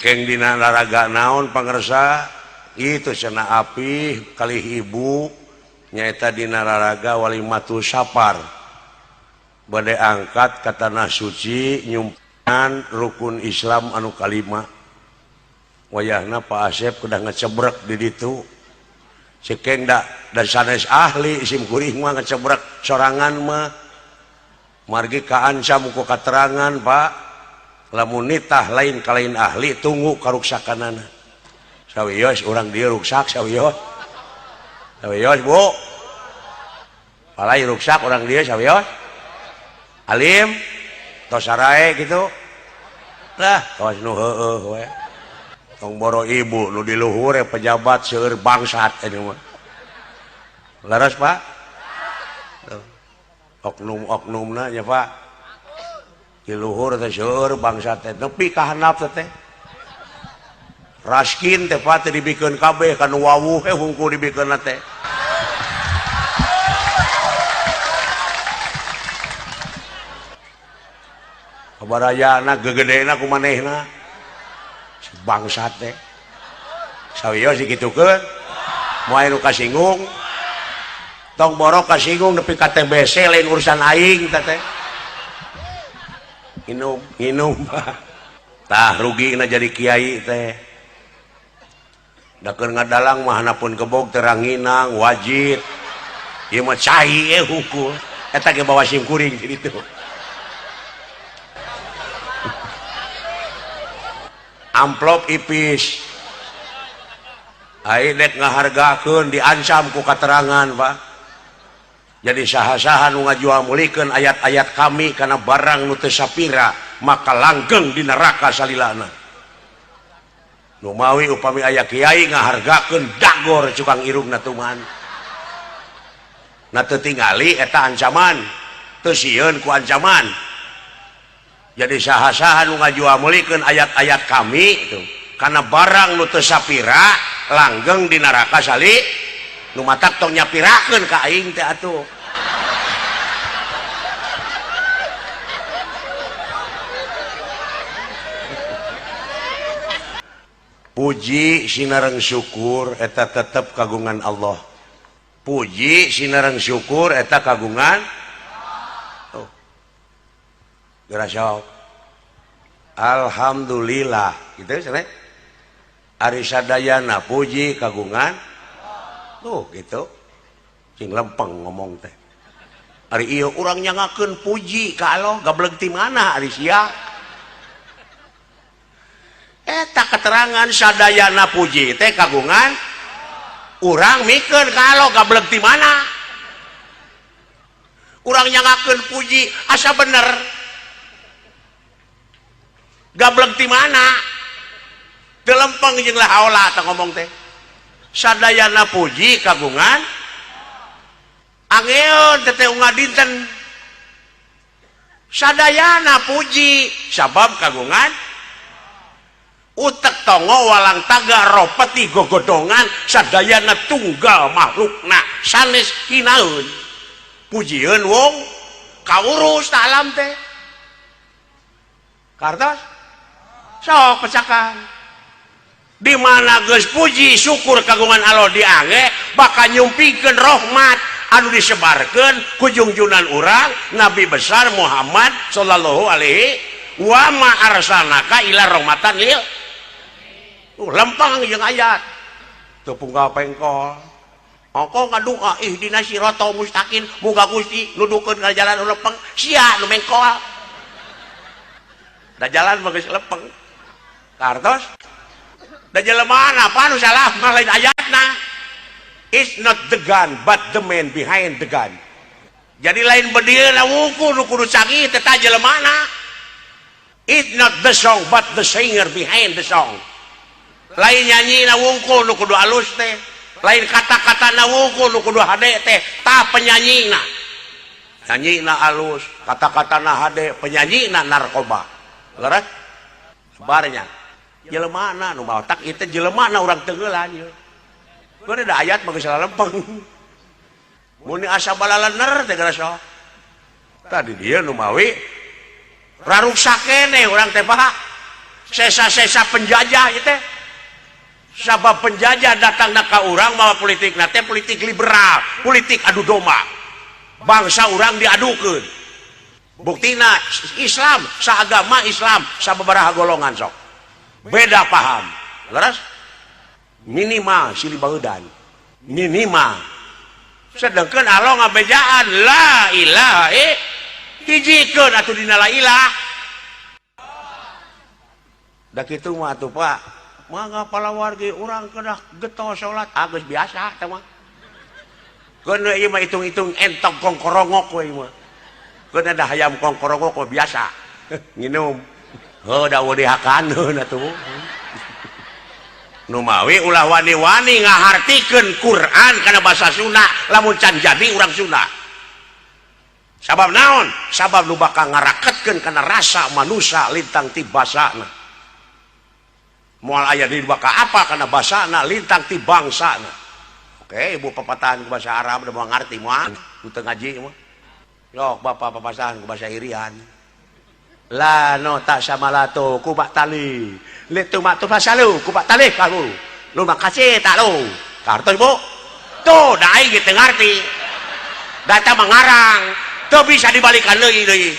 Keng dina laraga naon pangersa itu cenah api kalih ibu nyaeta dina laraga walimatu sapar. Bade angkat ka tanah suci nyumpan rukun Islam anu kalima. Wayahna Pak Asep kedah ngecebrek di ditu. Cekeng da dan sanes ahli sim kuring mah ngecebrek sorangan mah. Margi kaancam ku katerangan Pak. Lamun nitah lain kalain ahli tunggu karuksakanana. Sawios urang dieu ruksak sawios. Sawios Bu. Palai ruksak urang dieu sawios. Alim tos sarae kitu. Lah kawas nu heueuh we. Tong boro ibu nu di luhur pejabat seueur bangsat ini mah. Leres Pak? Oknum-oknumna nya Pak. Di luhur teh seueur bangsat teh nepi ka handap teh. Raskin teh Pak teh dibikeun kabeh ka nu wawuh hungkul dibikeunna teh. Kabarayana gegedena ku manehna. Bangsat teh. Sawios dikitukeun. Moal nu kasinggung. Tong boro kasinggung nepi ka TBC lain urusan aing teh teh. Minum, minum. Tah rugina jadi kiai teh. Da keur ngadalang mah hanapun kebog teranginang wajib. Ieu mah cai hungkul. Eta ge bawa sim kuring di ditu. Amplop ipis. Ai dek ngahargakeun diancam ku katerangan, Pak. Jadi saha-saha nu ngajual meulikeun ayat-ayat kami kana barang nu teu sapira maka langgeng di neraka salilana. Nu mawi upami aya kiai ngahargakeun dagor cukang irungna tuman. Na teu tingali eta ancaman, teu sieun ku ancaman. Jadi saha-saha nu ngajual meulikeun ayat-ayat kami itu kana barang nu teu sapira langgeng di neraka sali. Nu matak tong nyapirakeun ka aing teh atuh. Puji sinareng syukur eta tetep kagungan Allah. Puji sinareng syukur eta kagungan. Tuh. Geura sok. Alhamdulillah gitu cenah. Ari sadayana puji kagungan. Tuh gitu. Cing lempeng ngomong teh. Ari ieu urang nyangakeun puji ka Allah gableg ti mana ari sia. Eta keterangan sadayana puji teh kagungan urang mikeun ka Allah gableg ti mana. Urang nyangakeun puji asa bener. Gableg ti mana? Teu lempeng jeung la haula tah ngomong teh. Sadayana puji kagungan angeun teh unga dinten. Sadayana puji sabab kagungan utek tongo walang taga ropeti gogodongan sadayana tunggal makhlukna sanes kinaeun. Pujieun wong kaurus ta alam teh. Kartos sok pecakan. Di mana geus puji syukur kagungan Allah diange bakal nyumpikeun rahmat anu disebarkeun ku jungjunan urang Nabi besar Muhammad sallallahu alaihi wa ma arsalnaka ila rahmatan lil. Lempang jeung ayat teu punggal pengkol. Ongko ngadua ihdina siratal mustaqim muga Gusti nudukeun ka jalan nu lempeng sia nu mengkol. Da jalan mah geus lempeng. Kartos da jelema apa nu salah mah lain ayatna. It's not the gun but the man behind the gun. Jadi lain bedilna wungkul nu kudu canggih teh ta jelemana. It's not the song but the singer behind the song. Lain nyanyina wungkul nu kudu alus teh, lain kata-katana wungkul nu kudu hade teh, tah penyanyina. Nyanyina alus, kata-katana hade, penyanyina narkoba. Leres? Barnya. Jelemana nu baotak ieu teh jelemana urang teugelan ieu. Geus da ayat mah geus lempeng. Mun asa balalener teh geus sok. Tadi dia nu mawi raruksak keneh urang teh Pak. Sesa-sesa penjajah ieu teh. Sabab penjajah datang ka urang mawa politik na teh politik liberal, politik adu domba. Bangsa urang diadukeun. Buktina Islam, saagama Islam sababaraha golongan sok. Beda paham. Leres? Minimal silih baeudan. Minimal. Sedangkan Allah ngabejaan la ilaha hijikeun atuh dina la ilah. Da kitu mah atuh Pak. Mangga palawargi urang kedah getol salat. Ah geus biasa teh mah. Keun we ieu mah hitung-hitung entog kongkorongok we ieu mah. Keun ada hayam kongkorongok we biasa. Nginum. Heuh da eueuh dihakaneun atuh. Numawi ulah wani-wani ngahartikeun Quran kana basa Sunda lamun can jadi urang Sunda. Sabab naon? Sabab nu bakal ngaraketkeun kana rasa manusia lintang ti basana. Moal aya di bakal apa kana basana lintang ti bangsana. Oke, ibu papatahan ku bahasa Arab udah mau ngarti moal, nu teu ngaji mah. Yok bapak papasahan ku bahasa Irian. La no tak samalato ku bak tali. Le tu mak tu fasalu ku bak tali kalu. Lu makasih tak lu. Kartos Bu. Tuh, da aing ge teu ngarti. Data mengarang. Teu bisa dibalikan deui deui.